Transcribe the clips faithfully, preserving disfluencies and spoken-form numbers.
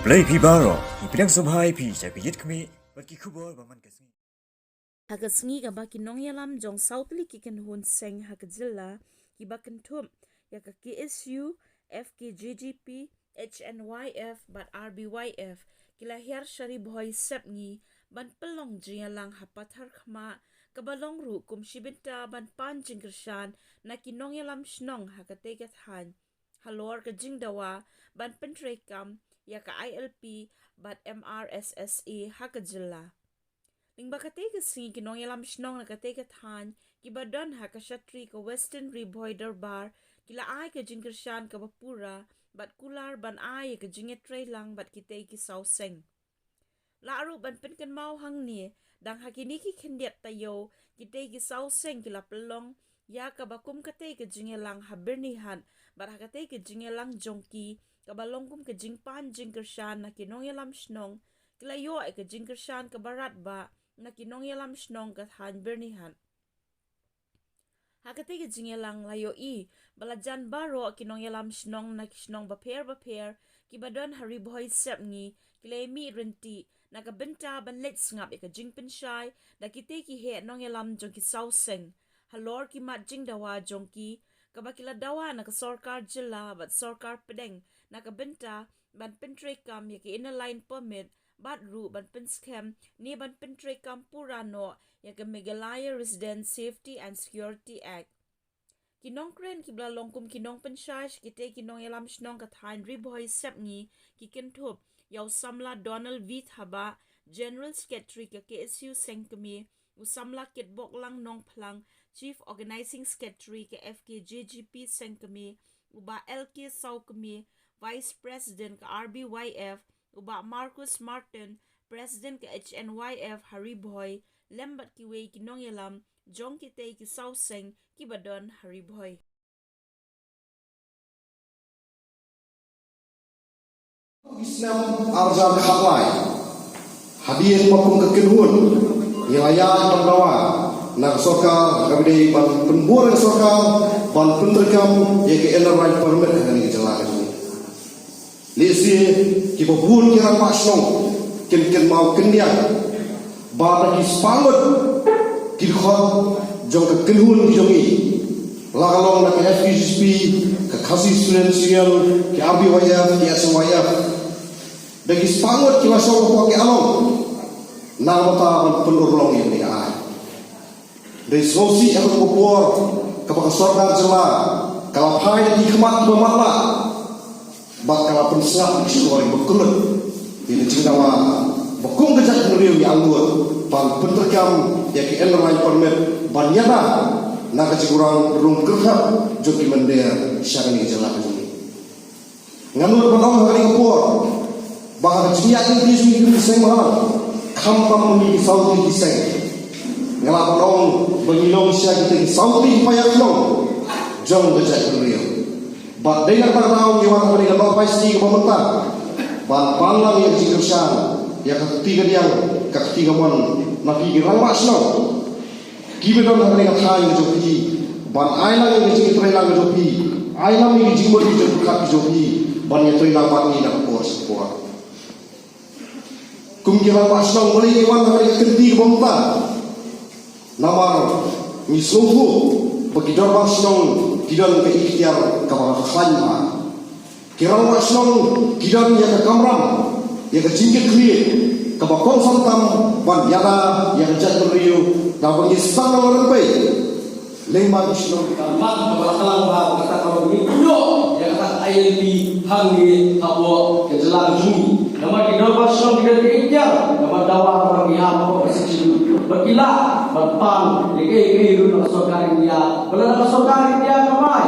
Khublei phi baroh, ngi pdiang sngewbha ïa phi sha ka Ïit Khmih bad ki khubor ba man ka sngi. Ha ka sngi kaba ki nongïalam jong saw tylli ki kynhun seng ha ka jylla kiba kynthup ïa ka K S U, F K J G P, H N Y F bad R B Y F ki la hiar sha Ri Bhoi Sepngi ban pynlong jingïalang ha Patharkhmah, kaba long ruh kum shi bynta ban pan jingkyrshan na ki nongïalam shnong ha katei ka thaiñ halor ka jingdawa ban pyntreikam ïa ka I L P bad M R S S A ha ka jylla. Lyngba katei ka sngi ki nongïalam shnong na katei ka thaiñ kiba don ha ka shatri ka Western Ri Bhoi Dorbar ki la ai ka jingkyrshan kaba pura bad kular ban ai ïa ka jingïatreilang bad kitei ki saw seng. Lah ruh ban pynkynmaw hangne, dang ha kine ki khyndiat taïew kitei ki saw seng ki la pynlong ïa kaba kum katei ka jingïalang ha Byrnihat, bad ha katei ka jingïalang jong ki kaba long kum ka jingpan jingkyrshan na ki nongïalam shnong, ki la ïoh ïa ka jingkyrshan kaba radbah na ki nongïalam shnong ka thaiñ Byrnihat. Ha katei ka jingïalang la ïohi ba la jan baroh ki nongïalam shnong na ki shnong bapher bapher kiba don ha Ri Bhoi Sepngi ki la ïamih ryntih na ka bynta ban leit sngap ïa ka jingpynshai da kitei ki heh nongïalam jong ki saw seng halor ki mat jingdawa jong ki, kaba ki la dawa na ka sorkar jylla bad sorkar pdeng na ka bynta ban pyntreikam ïa ka Inner Line Permit bad ruh ban pynskhem ne ban pyntreikam pura noh ïa ka Meghalaya Resident Safety and Security Act. Ki nongkren kiba la long kum ki nongpynshai sha kitei ki nongïalam shnong ka thaiñ Ri Bhoi Sepngi ki kynthup ïa u samla Donald V Thabah, General Secretary ka K S U Sengkmie, u samla Kitboklang Nongphlang, Chief Organising Secretary ka F K J G P Sengkmie, u bah L K Sawkmie, Vice President ka R B Y F, u bah Marcus Martin, President ka H N Y F ha Ri Bhoi, lem bad kiwei ki nongïalam jong kitei ki saw seng kiba don ha Ri Bhoi. Ki snem arhajar khatlai, hadien ba kum ka kynhun ngi la ïaid ban dawa na ka sorkar, kaba dei ban pynbor ïa ka sorkar ban pyntreikam ïa ka Inner Line Permit ha kane ka jylla ka jong ngi. Lehse kiba bun ki rangbah shnong kin kynmaw khyndiat ba da ki spah ngut ki dkhot jong ka kynhun ki jong ngi, la ka long na ka F K J G P, ka Khasi Students Union, ki R B Y F, ki S Y F, da ki spah ngut ki la shong hapoh ki along na ka bynta ban pynurlong ïa kane ka aiñ. Dei sngewsih ha kata ka por kaba ka sorkar jylla ka la phai da ki khmat kiba matlah bad ka la pynsngap ïa ki shynroi ba kyllut ïa ka jingdawa ba kum ka jaitbynriew ngi angnud ban pyntreikam ïa ka Inner Line Permit ban ïada na ka jingurang rung kyrthep jong ki mynder sha kane ka jylla ka jong ngi. Nga nud ban ong ha kane ka por ba ha ka jingïaid lynti jong ngi kum ki seng bhalang, khamtam ma ngi ki saw tylli ki seng, nga lah ban ong ba ngi long shisha kita ki saw tylli ki paidbah jong ka jaitbynriew. Bad dei na kata ka daw ngi wan ha kane ka North West City kaba mynta ban pan lang ïa ka jingkyrshan ïa ka kti kadiang, ka kti kamon na phi ki rangbah shnong kiba don ha kane ka thaiñ ka jong phi, ban ai lang ïa ka jingïatreilang ka jong phi, ai lang ïa ka jingmut ka jingpyrkhat ka jong phi ban ïatreilang bad ngi na ka por sha ka por. Kum ki rangbah shnong, balei ngi wan ha kane ka kynti kaba mynta? Namar ngi sngewthuh ba ki dorbar shnong ki don ka iktiar kaba khlaiñ bha. Ki rangbah shnong ki don ïa ka kamram, ïa ka jingkitkhlieh kaba kongsan tam ban ïada ïa ka jaitbynriew, da ba ngi sdang rympei lyngba ki shnong. Ka mat kaba la klang bha, kata ka ngi ïoh ïa kata ka I L P hangne hapoh ka jylla ka jong ngi. Namar ki dorbar shnong ki don ka iktiar kaba dawa, namar ki hap hapoh ka Sixth Schedule, ba ki lah ban pan ïa kaei kaei ruh na ka sorkar India, ba lada ka sorkar India ka mai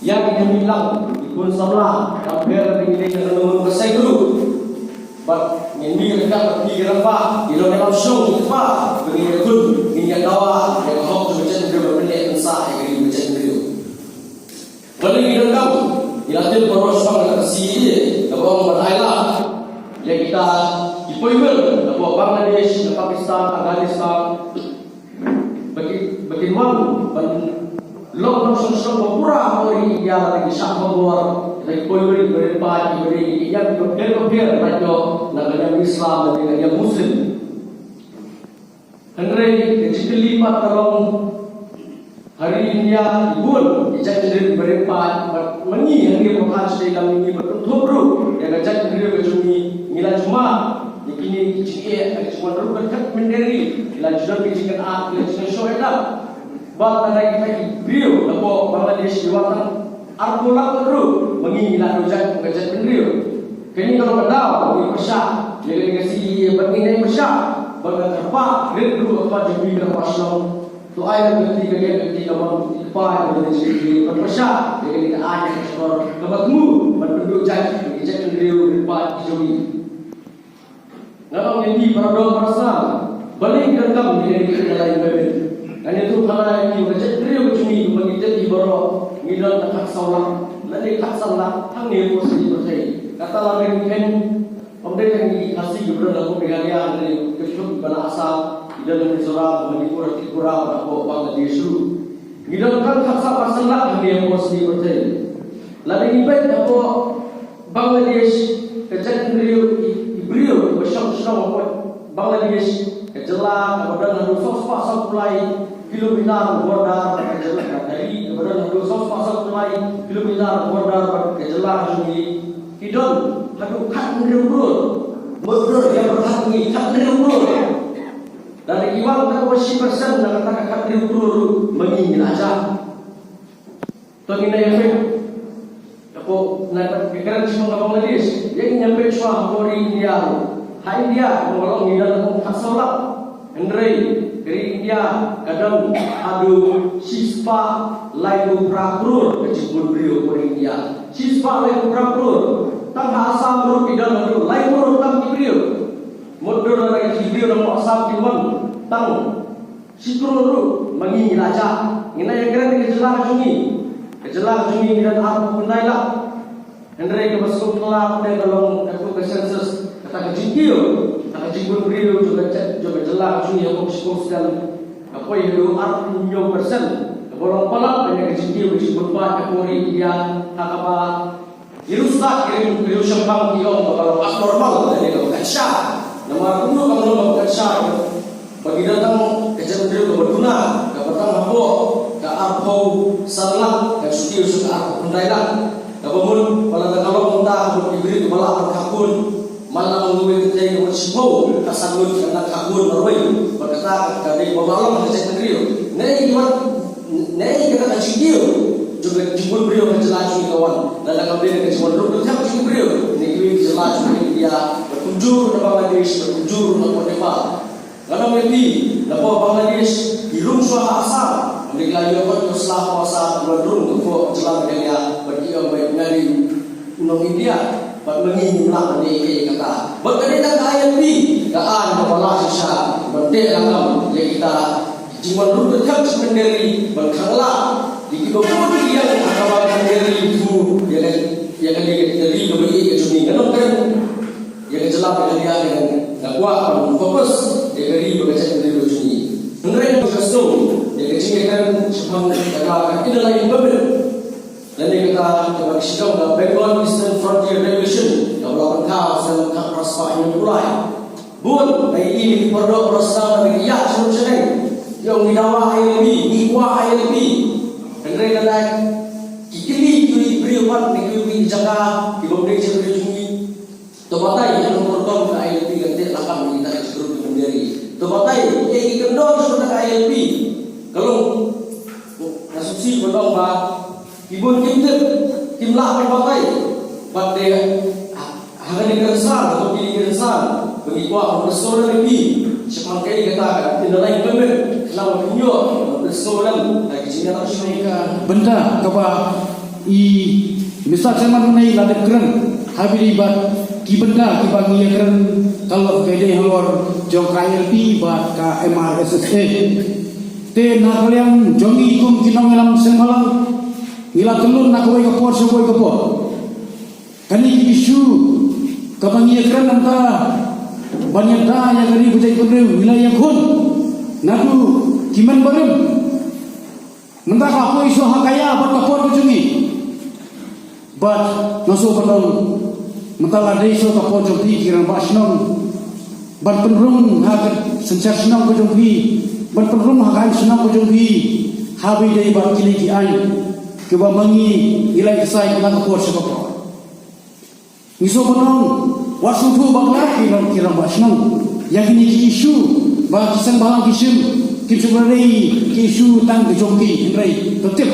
ïa ki khmih lang, ki khun samla, ka pher ba ngi dei na ka nongrim ka saiñ ruh. Bad ngin mih ryngkat bad phi ki rangbah, ki nongïalam shnong, ki kpa, ba ngin ïakhun, ngin ïadawa ïa ka hok jong ka jaitbynriew, ban pynneh pynsah ïa ka ri ka jaitbynriew. Balei ngi donkam? Ngi la tip baroh shaphang kata ka C A A kaba ong ban ailad ïa kita ki poimer napoh Bangladesh, na Pakistan, Afghanistan, ba ki, ba kin wan ban long nongshong shnong ba pura ha ri India, lada ki shah khubor. Ki poi rit ba rit paid, ki ba rit ki ïam ki ba pher ba pher, lait noh na ka niam Islam bad ka niam Muslim. Hynrei ka jingkylli pat ka long, ha ri India ki bun ki jaitbynriew ba rit paid, bad ma ngi ha ri Paithai shatei lam ngi ba kynthup ruh ïa ka jaitbynriew ka jong ngi, ngi la jumah ïa kine ki jingeh, ka jingwan ruh ka khat mynder ri, ngi la ju don ki jingkynad, ki la ju don shoh ïa dap. Bad lada kita ki briew hapoh Bangladesh ki wan tang arphew lak ruh, ma ngi ngi la dujak kum ka jaitbynriew. Kane ka long ka daw ba ngi pyrshah ïa kane ka C A A, bad ngi nai pyrshah ba ka kyrpad rit ruh ka khmat jong phi ka kyrpad shnong. To ai ka kti ka kti ka mon ka kti ka pa ïa ka C A A, bad pyrshah ïa kane ka aiñ ka shkor kaba thmu ban pynduh jait ïa ki jaitbynriew rit paid ki jong ngi. Nga ong ïa phi para doh para snam, balei ngi donkam ïa kane ka inner line permit? Ngan ïathuh palat ïa phi, ka jaitbynriew ka jong ngi, ba ngi tip hi baroh, ngi don tang khatsaw lak lane khatsan lak hangne hapoh shnong pyrthei. Kata la dei ngi khein, ym dei tang ngi Khasi kiba don hapoh Meghalaya, lane ki kynthup kiba na Assam, ki don ha Mizoram, Manipur, Tripura, bad hapoh Bangladesh ruh. Ngi don tang khatsaw khatsan lak hangne hapoh shnong pyrthei. Lada ngi peit hapoh Bangladesh, ka jaitbynriew, ki, ki briew ba shong shnong hapoh Bangladesh, ka jylla kaba don haduh sawspah sawphew lai kilometer border bad ka jylla, ka ri kaba don haduh sawspah sawphew lai kilometer border bad ka jylla ka jong ngi, ki don haduh khathynriew klur. Mutdur ïa ba khat ngi khathynriew klur. Lada ki wan tang kaba shi percent na kata ka khathynriew klur ruh, ma ngi ngi la jah. To ngin ïa peit. Hapoh, na ka kren shaphang ka Bangladesh, ïa ngin ïa peit shuwa hapoh ri India. Ha India, ka long ngi don haduh khatsaw lak. Hynrei ka ri India ka don haduh shispah laiphew phra klur ka jingbun briew hapoh ri India. Shispah laiphew phra klur. Tang ha Assam ruh ki don haduh lai klur tam ki briew. Mutdur lada ki briew na hapoh Assam ki wan tang shi klur ruh, ma ngi ngi la jah. Ngin ïa kren ïa ka jylla ka jong ngi. Ka jylla ka jong ngi ngi don arphew khyndai lak. Hynrei kaba sngewtynnat pat ka long katto ka census, kata ka jingkiew, kata ka jingbun briew jong ka jylla, jong ka jylla ka jong ngi hapoh shiphew snem, ka poi haduh arphew hynñiew percent. Kaba long palat ban ïa ka jingkiew ka jingbun paid hapoh ri India, ha kaba ki riewstad, ki riew, ki riewshemphang ki ong ba ka long abnormal, lane kaba khatshah. Namar kumno ka long kaba khatshah? Ba ki don tang ka jaitbynriew kaba duna, kaba tang hapoh ka arphew san lak, ka shu kiew sha ka arphew khyndai lak. Kaba mut ba lada ka long kumta, ka mut ki briew kiba lah ban khah khun, man la ong kawei ka tei ka mut shiphew, ka san ngut ka nang khah khun marwei. Bad kata ka dei ba ma long ka jaitbynriew. Naei ki wan, naei kata ka jingkiew jong ka jingbun briew ka jylla jong ngi ka wan? Lada kam dei ka jingwan ruh ka thep jong ki briew na kiwei ki jylla jong ngi India, bad kumjuh na Bangladesh, bad kumjuh na hapoh Nepal. Nga ong ïa phi, napoh Bangladesh ki rung shuwa ha Assam. Hynrei ki la ïoh pat ïoh sla hapoh Assam, ki wan rung hapoh jylla Meghalaya, bad ki ong ba nga dei u nong India, bad ma ngi ngim lah ban leh ei ei kata. Bad ka dei tang ka I L P, ka aiñ kaba lah shisha ban teh lakam ïa kita ki jingwan ruh ka thep jingmynder ri, ban khang lah ïa kiba bun ki ïeng ha kaba mynder ri thmu ïa ka, ïa ka, ïa ka ri kaba ïeit ka jong ngi. Nga ong kren ïa ka jylla Meghalaya, nga kwah ban focus ïa ka ri bad ka jaitbynriew ka jong ngi. Hynrei nga sngewsih ïa ka jingïakren shaphang kata ka Inner Line Permit. Lane kata kaba ki shu ong ka Bengal Eastern Frontier Regulation, kaba la pynkhih ha u snem khatphra spah hynñiewphew lai. Bun na ïa ki para doh para snam na ki ïa shnong shnong ki ong ngi dawa I L P, ngi kwah I L P. Hynrei lada ki kylli kiwei ki briew pat na kiwei ki jaka kiba ym dei jaitbynriew jong ngi, to batai ïa ka rukom ka I L P kan teh lakam ïa kita ki group ki mynder ri. To batai ïa ki kyndon jong ka I L P. Ka long, nga sngewsih ban ong ba ki bun kim tip, kim lah ban batai. Bad te ha, ha kane ka rynsan, ha kine ki rynsan, ba ngi kwah ban pynsngew lem ïa phi shaphang kaei kata ka Inner Line Permit, khnang ba phin ïoh ban pynsngew lem ha ki jingïalang shnong. Bynta kaba i Mister Chairman mynne i la dep kren ha bynta bad ki bynta kiba ngi ïakren ka long ka dei halor jong ka I L P bad ka M R S S A. Te na ka liang jong ngi kum ki nongïalam seng bhalang, ngi la tylli na kawei ka por sha kawei ka por. Kane ka issue kaba ngi ïakren mynta ban ïada ïa ka ri bajait bynriew, ngi la ïakhun naduh ki mynbarim. Mynta ka poi shuh ha ka ïa bad ka por ka jong ngi. Bad nga sngewbha ban ong, mynta la dei shuh ka por jong phi ki rangbah shnong ban pynrung ha ka synshar shnong ka jong phi, ban pynrung ha ka aiñ shnong ka jong phi, ha ba ïadei bad kine ki aiñ kiba ma ngi ngi la ïa ksai na ka por sha ka por. Ngi sngewbha ban ong, wat sngewthuh bakla ki long ki rangbah shnong ïa kine ki issue ba ki seng bhalang ki shim, kim shym la dei ki issue tang ka jong ki, hynrei to tip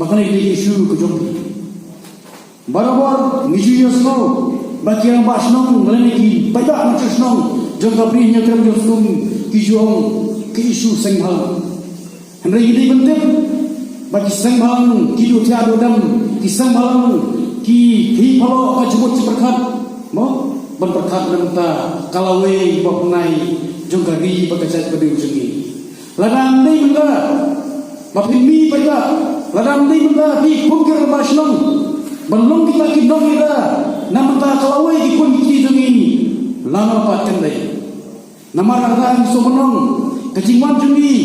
ba kane ka dei ka issue ka jong phi. Barabor ngi ju ïohsngew ba ki rangbah shnong lane ki paidbah na shnong jong ka Bri Hynñiewtrep Jingïaseng ki ju ong ka issue seng bhalang. Hynrei ngi dei ban tip ba ki seng bhalang ki ju thiah ju dem, ki seng bhalang ki hi palo ka jingmut jingpyrkhat, mo, ban pyrkhat na bynta ka lawei ba pynai jong ka ri bad ka jaitbynriew jong ngi. Lada ym dei mynta ba phin mih paidbah, lada ym dei mynta phi kum ki rangbah shnong ban long kita ki nongïada na bynta ka lawei ki khun ki kti jong ngi, lano pat kan dei. Namar kata ngi sngewbha ban ong, ka jingwan jong ngi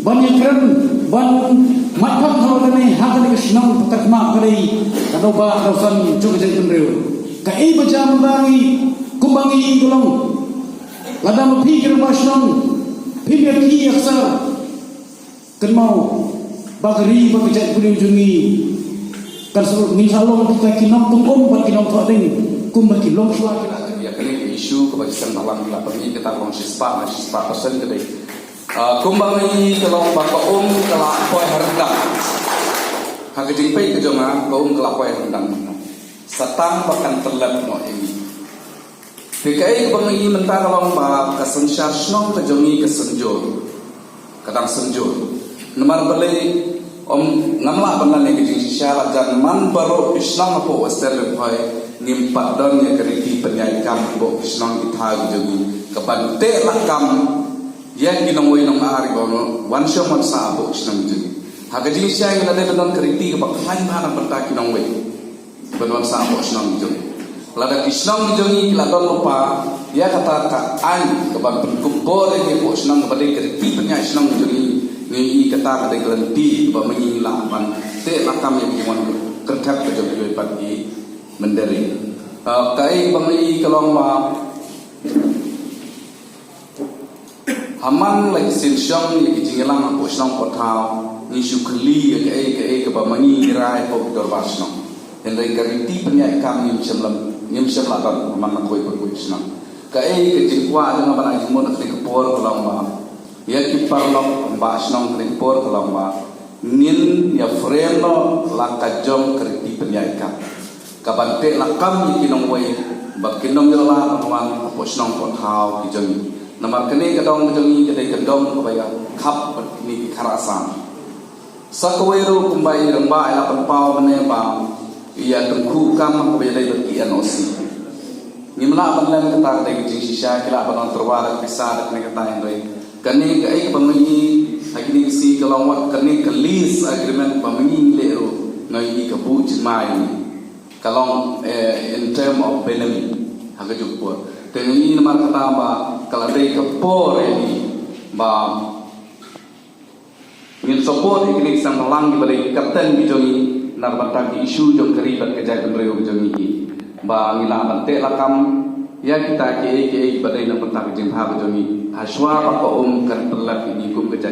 ban ïakren ban mad phang halor kane ha kane ka shnong Patharkhmah ka dei ka daw ba ka daw san jong ka jaitbynriew. Kaei ba jia mynta ngi kumba ngi ïohi ka long, lada ma phi ki rangbah shnong phim ïa ki ïa ksar, kynmaw ba ka ri bad ka jaitbynriew jong ngi kan sa, ngin sa long kita ki nongtong um bad ki nongthoh ding kumba ki longshlur ki la. Ïa kane ka issue kaba ki seng bhalang ki la pynmih, kata ka long shispah na shispah percent ka dei. Ah, kumba ngi ïohi ka long ba ka um ka la poi ha ryndang. Ha ka jingpeit ka jong nga, ka um ka la poi ha ryndang. Sa tang ba kan tyllep noh ïa ngi. Te kaei kaba ngi ïohi mynta ka long ba ka synshar shnong ka jong ngi ka synjor, ka dang synjor. Namar balei, ym, ngam lah ban len ïa ka jingshisha la jan man baroh ki shnong hapoh Western Ri Bhoi ngim pat don ïa ka riti pynïaid kam hapoh ki shnong ki thaw ki jong ngi kaban teh lakam ïa ki nongwei nongar kiba wan shong wan sah hapoh ki shnong ki jong ngi. Ha ka jingshisha ngi la dei ban don ka riti kaba khlaiñ bha na bynta ki nongwei ban wan sah hapoh shnong jong ngi. Lada ki shnong jong ngi ki la don lypa ïa kata ka aiñ kaban pynkup bor ïa ki hapoh shnong kaba dei ka riti pynïaid shnong jong ngi, ngi ïohi kata ka dei ka lynti kaba ma ngi lah ban teh lakam ïa ki jingwan kyrthep ka jong kiwei pat ki mynder. Ah, kaei kaba ma ngi ïohi ka long ba ha man la ki sien shong ïa ki jingïalang hapoh shnong hapoh thaw, ngi shu kylli ïa kaei kaei kaba ma ngi ngi rai hapoh ki dorbar shnong. Hynrei ka riti pynïaid kam ngim shym la, ngim shym la don ha man la kawei pa kawei shnong. Kaei ka jingkwah jong nga ban ai jingmut ha kane ka por ka long ba ïa ki paralok rangbah shnong kane ka por ka long ba ngin ïa frame noh la ka jong ka riti pynïaid kam kaban teh lakam ïa ki nongwei ba kin ym ïoh lah ban wan hapoh shnong hapoh thaw ki jong ngi. Namar kane ka dong ka jong ngi ka dei ka dong kaba ïa khap bad kine ki kharasan. Sa kawei ruh kumba i rangbah i la pynpaw mynne ba ïa tyngkhuh kam kaba ïadei bad ki N O C. Ngim lah ban lem kata ka dei ka jingshisha, ki lah ban wan tyrwa da ka pisa da kane kata, hynrei kane kaei kaba ma ngi ha kine ki sngi ka long wat kane ka lease agreement ba ma ngi ngi leh ruh nga ïohi ka buh jingmai ka long, eh, in term of benefit ha ka juh ka por. Te nga ïohi namar kata ba ka la dei ka por ïa ngi ba ngin support ïa kine ki seng bhalang kiba dei ki kapten ki jong ngi na ka bynta ki issue jong ka ri bad ka jaitbynriew ka jong ngi, ba ngi lah ban teh lakam ïa kita kiei kiei kiba dei na ka bynta ka jingbha ka jong ngi. Hashwa ba ka um kan pyllait ïa ngi kum ka jait